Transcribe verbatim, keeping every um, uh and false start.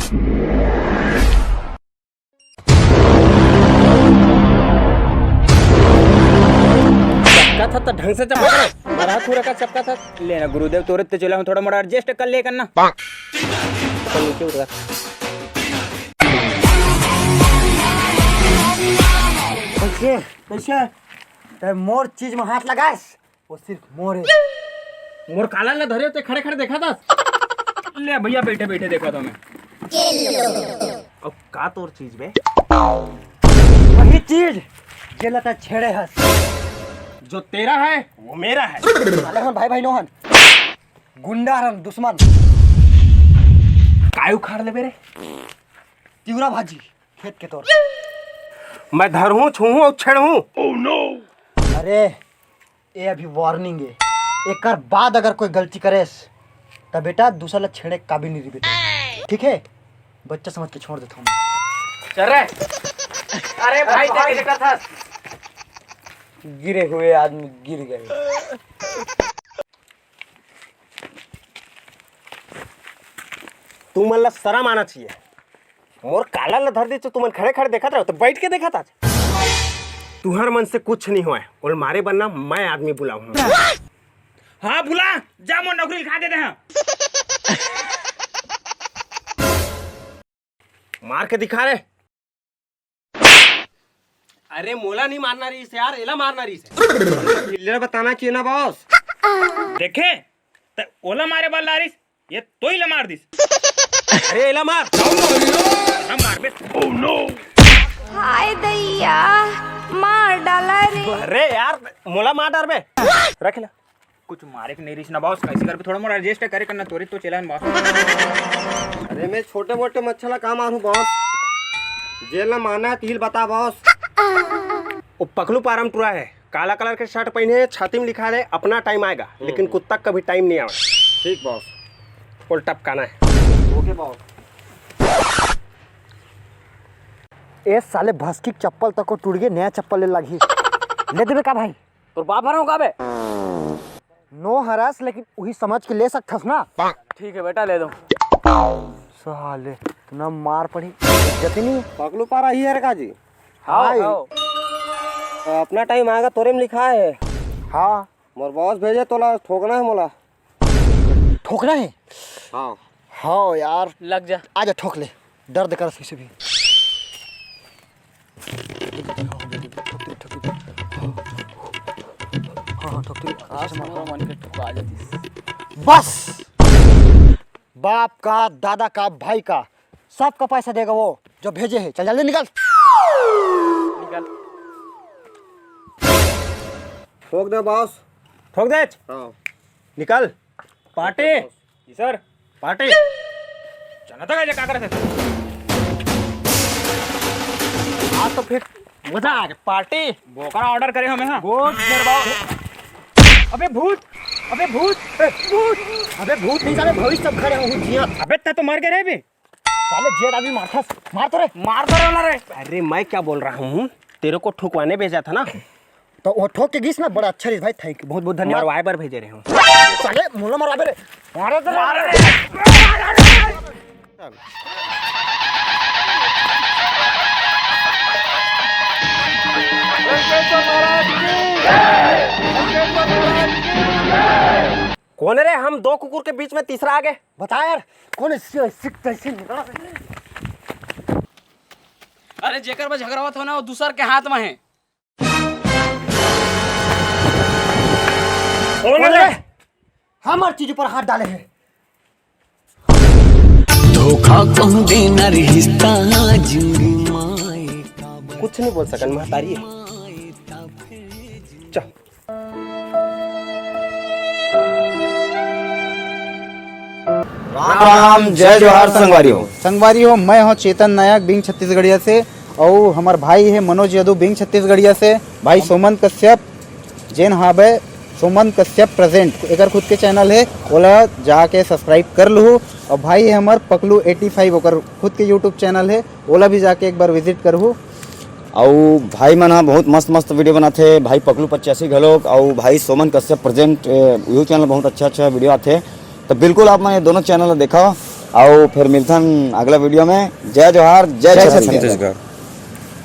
चपका था तो ढंग से चपका था। मरा थूरा का चपका था। लेना गुरुदेव, तोरे ते चला हूँ, थोड़ा मोड़ा एडजस्ट कर ले करना। चल नीचे उतर। कैसे? कैसे? ते मोर चीज में हाथ लगास, वो सिर्फ मोर है। मोर काला ला धरे ते खड़े खड़े देखा था। ले भैया, बैठे बैठे देखा था मैं। अब का तोर चीज बे? वही चीज जेला ते छेड़े हस। जो तेरा है वो मेरा है। अरे हम भाई भाई नोहन, गुंडा हन दुश्मन। काय उखाड़ लेबे रे? तिवरा भाजी खेत के तोर। मैं धरहूँ, छूहूँ और छेड़हूँ। अरे, ये अभी वार्निंग है। एकर बाद अगर कोई गलती करेस, त बेटा दूसरा ला छेड़े काबिल नहीं रही बेटा। ठीक है, बच्चा समझ के छोड़ देता हूँ। चल रे। अरे भाई, तेरे करता। गिरे हुए आदमी गिर गए। तुमन ला शरम आना चाहिए। मोर काला ला धर दे, तो तुमन खड़े खड़े देखत रहो, तो बैठ के देखत आज। तुहर मन से कुछ नहीं होए, ओल मारे बर ना मैं आदमी बुलाऊं। हाँ बुला, जा मोर नौकरी लिखा दे दे। हाँ। मार के दिखा रे। अरे मोला नहीं मारना रहीस यार, एला मारना रहीस। एला बताना चाहिए ना बॉस। देखे, त ओला मारे बर लारिस, ये तोई ला मार दिस। अरे एला मार। हम मार बे। हाय दैया, मार डाला रे। अरे यार, मोला मार डार बे। रख ले। कुछ मारे के नहीं रहीस ना बॉस, कैसे करबे? थोड़ा मोड़ा एडजस्ट करे करना, तोरे तो चलन बॉस। अरे मैं छोटे मोटे मच्छर ला का मारूं बॉस? जेल ना माना तिल बता बॉस। वो पकलू पारम टुरा है, काला कलर के शर्ट पहने है, छाती में लिखा है अपना टाइम आएगा, लेकिन कुत्ता का कभी टाइम नहीं आवे। ठीक बॉस। बोल टपकाना है। ओके बॉस। ए साले भसकी चप्पल तक को टूट गए, नया चप्पल ले लागी। ले देबे का भाई? तोर बाप हरव का बे? नो हरस, लेकिन उही समझ के ले सकथस ना। ठीक है बेटा, ले दो। साले, इतना मार पड़ी, इज्जत ही नहीं। पकलू पारा ही है रे का जी? हाँ, हाँ। हाँ। तो अपना टाइम आएगा, तोरे में लिखा है। हाँ। मोर बॉस भेजे तोला, ठोकना है मोला। ठोकना है? हाँ। हाँ यार। लग जा। आजा ठोक ले, दर्द कर इसे भी। हाँ, हाँ, ठोक दे। आज मोर मन के ठुका जातिस। बस, बाप का, दादा का, भाई का, सबका पैसा देगा वो जो भेजे है। चल जल्दी निकल। निकल। ठोक दे बॉस। ठोक दे। हाँ। निकल। पार्टी। जी सर। पार्टी। चना था क्या, क्या कर रहे थे? आज तो फिर मजा आ गया। पार्टी। बोकरा ऑर्डर करे हमें, हाँ। गोट मेरे बाप। अबे भूत, अबे भूत, ए, भूत। अबे भूत नहीं, साले भविष्य सब खड़े हो, भूत जिया। अबे तै तो मर गए रे बे। साले जेठ आदमी मारथस, मार तो रे। मार तो रे ना रे। अरे मैं क्या बोल रहा हूँ, तेरे को ठुकवाने भेजा था ना। तो वो ठोक के गिस ना, बड़ा अच्छा रही भाई, थैंक यू, बहुत बहुत धन्यवाद। मरवाए बर भेजे रहे हूँ। साले मुल्ला मरवाबे रे। मारे तो मारे रे। कौन है रे, हम दो कुकुर के बीच में तीसरा आ गए? बता यार, कौन है सिख तैसे निकला? अरे जेकर में झगड़ा होत हो ना, वो दूसर के हाथ में है। कौन है? हमार चीज पर हाथ डाले हैं। धोखा कहूँ देना रिश्ता जिंदगी माए का कुछ नहीं बोल सकन, महतारी है। चल। राम राम, जय जोहार संगवारी हो। संगवारी हो, मैं हूँ चेतन नायक बिंग छत्तीसगढ़िया से, और हमार भाई है मनोज यदु बिंग छत्तीसगढ़िया से, भाई सोमंत कश्यप जेन हाबे सोमंत कश्यप प्रेजेंट, एकर खुद के चैनल है, ओला जाके सब्सक्राइब कर लूहू। और भाई है हमार पकलू एटी फाइव, ओकर खुद के यूट्यूब चैनल है, ओला भी जाके एक बार विजिट करहू। अउ भाई मन ह बहुत मस्त मस्त वीडियो बनाथे, भाई पकलू पचासी घलोक, अउ भाई सोमन कश्यप प्रेजेंट, ए, इहू चैनल बहुत अच्छा अच्छा वीडियो आथे। तो बिल्कुल आप मन ये दोनों चैनल ला देखव। अउ फिर मिलथन अगला वीडियो में। जय जोहार, जय छत्तीसगढ़।